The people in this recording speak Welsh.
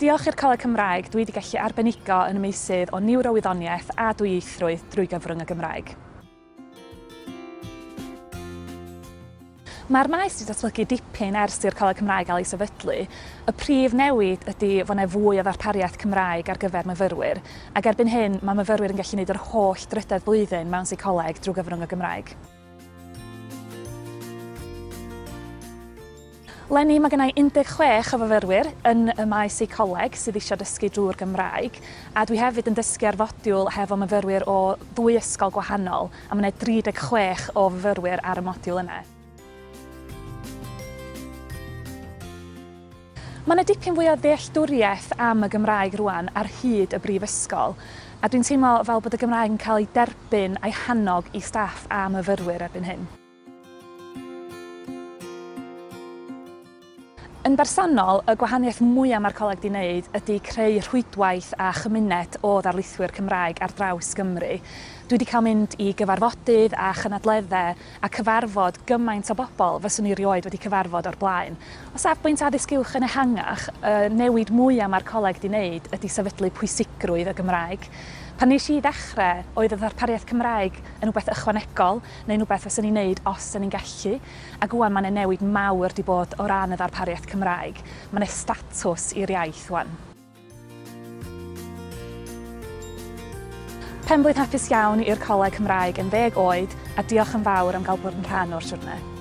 Diolch i'r Coleg Cymraeg dwi wedi gallu arbenigo yn y meysydd o niwrowyddoniaeth a dwyieithrwydd drwy gyfrwng y Gymraeg. Mae'r maes wedi datblygu dipyn ers i'r Coleg Cymraeg gael ei sefydlu. Y prif newid ydy fod 'na fwy o ddarpariaeth Cymraeg ar gyfer myfyrwyr, ac erbyn hyn mae myfyrwyr yn gallu gwneud yr holl drydedd blwyddyn mewn seicoleg drwy gyfrwng y Gymraeg. Leni mae gennai 16 o fyfyrwyr yn y maes seicoleg sydd eisiau dysgu drwy'r Gymraeg, a dwi hefyd yn dysgu ar fodiwl hefo myfyrwyr o ddwy ysgol gwahanol, a mae 'na 36 o fyfyrwyr ar y modiwl yna. Mae 'na dipyn fwy o ddealltwriaeth am y Gymraeg rŵan ar hyd y brifysgol, a dwi'n teimlo fel bod y Gymraeg yn cael ei derbyn a'i hannog i staff a myfyrwyr erbyn hyn. Yn bersonol, y gwahaniaeth mwya' mae'r coleg 'di wneud ydy creu rhwydwaith a chymuned o ddarlithwyr Cymraeg ar draws Gymru. Dwi 'di cael mynd i gyfarfodydd a chynadleddau a cyfarfod gymaint o bobl fyswn i rioed wedi cyfarfod o'r blaen. O safbwynt addysg uwch yn ehangach, y newid mwya' mae'r coleg 'di wneud ydy sefydlu pwysigrwydd y Gymraeg. Pan nes i ddechrau, oedd y ddarpariaeth Cymraeg yn rhywbeth ychwanegol, neu'n rhywbeth fysen ni'n neud os 'sen ni'n gallu, ac ŵan mae 'na newid mawr 'di bod o ran y ddarpariaeth Cymraeg. Mae 'na statws i'r iaith ŵan. Penblwydd hapus iawn i'r Coleg Cymraeg yn ddeg oed a diolch yn fawr am gael bod yn rhan o'r siwrne.